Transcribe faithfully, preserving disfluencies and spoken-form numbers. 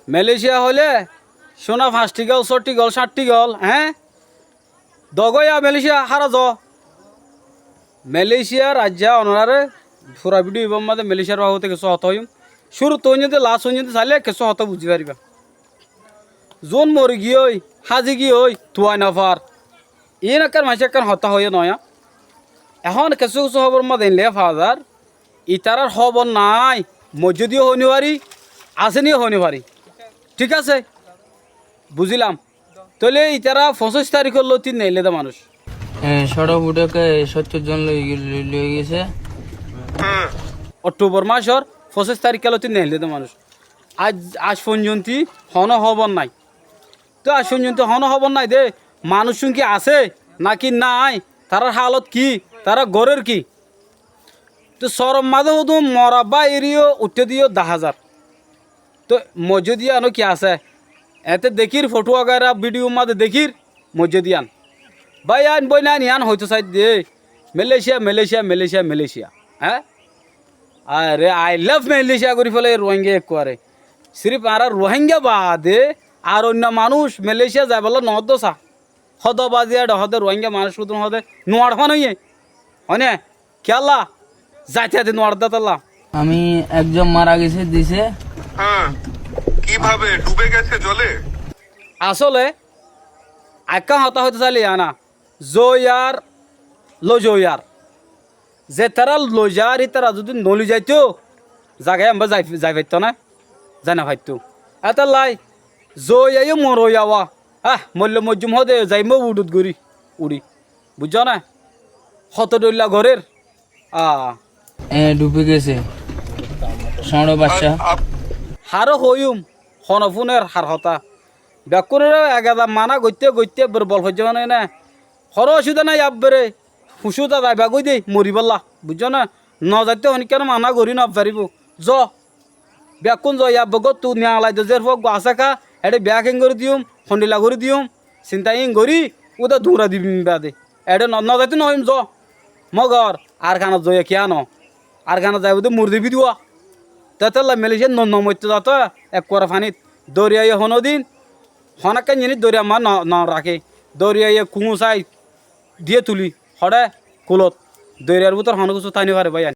Malaysia hoilé cúna fañsthí gol, sóththí gol, cátthí gol, eé? Dogóiya Malaysia hára zo. Malaysia raijja onoráre fura bidhiyo ibár mazé Malaysiar babote kessú hotá hoiyúm. Cúruttu óinyote last óinyote sailé kessú hotá buzí faribá. Zuún mori giyói, házi giyói, tuai nofar. Iín ekkán maincé ekkán hotá hoiyé noó. Ehón kessú kessú hóbor mazé eén leé faa zar. Itarár hóbor nái, moijjé diyó hoói nofari, asé níyo hoói nofari. Thík asé? Buzílam. Tóile itará foñsíc tarikóllóti neillé dé manúic. E, cóço fuçóke sóttor zon loi, loi, loi giyé. Okthobor mácor foñsíc tarikóllóti neillé dé manúic. Aij, aij foijjonto honó hóbor nái. Tói aij foijjonto honó hóbor nái dé, manúiccún ki asé náki nái, tarár hálot ki, tará gorér ki? Tói sorom mazé húdum mora báiyoré yó uiththé dé yó daházar. Tói moijjé dé yían ó ki asé? Eéñtte dekír, fothó wagaira bidhiyo mazé dekír, moijjé dé yían. Báiyain, bóinain, yían hoitó saidde, Malaysia, Malaysia, Malaysia, Malaysia. Eé? Are, I love Malaysia gorí félaiyé Ruáingga ekkuare. Sirif añára Ruáingga baade ar oinno manúic Malaysia zaibólla noóddo sa. Hódda bazi eçe hoóde Ruáingga manúic húdun hoóde nuañr fán óiye. Hoine, kiyólla? Zaite zaite nuañr dé tálla. আমি একজন মারা গেছে দিছে। হ্যাঁ, কিভাবে? ডুবে গেছে জলে? Asóle, ekkán hotá hoitó sailé yián, zoiyar, loizoiyar. Zetará loizar, ítara zudi noloi zaitó, zaga yían bá zai, zai faittó né? Zai nofaittó. Étalla zoiya yó moroiya wa. Ah, moille moijjum hoóde zaiyum uçut gorí, uçí. Buijjó né? Hoto dhoilla gorér. Ah. এ ডুবে গেছে। ষোঁড় বাচ্চা। Haré hoiyúm, hono fúner har hotá. Bekkúnore ek ezar maná goitté goitté ebbere bol foijjé mane né. Hono ocubida nái, ebbere fucú zaiba goi dé moribólla, buijjó né? Nozaitté honíkkáne maná gorí nofaribóu. Zo, bekkún zo, ebbe góttu niyañlai dé zér fua uggúa asé ká, eçé biyá keén gorí diyum, hondila gorí diyum, sinta íin gorí, úda duñra dibim baade. Eçé no, nozaitó nohoiyúm zo. Mogor Arkanot zoiya kiyá no? Arkanot zaibou dé mori zaibou dé uwá. Tétolla Malaysiat no, nomoitto zato ekkuare fanit. Doriyaye honódin, honókkan ziníc doriyar mazé no, noraké. Doriyaye kuñsai diyé tuli, hoçé kulot. Doriyar bútore honó kessú tái nofare báiyain.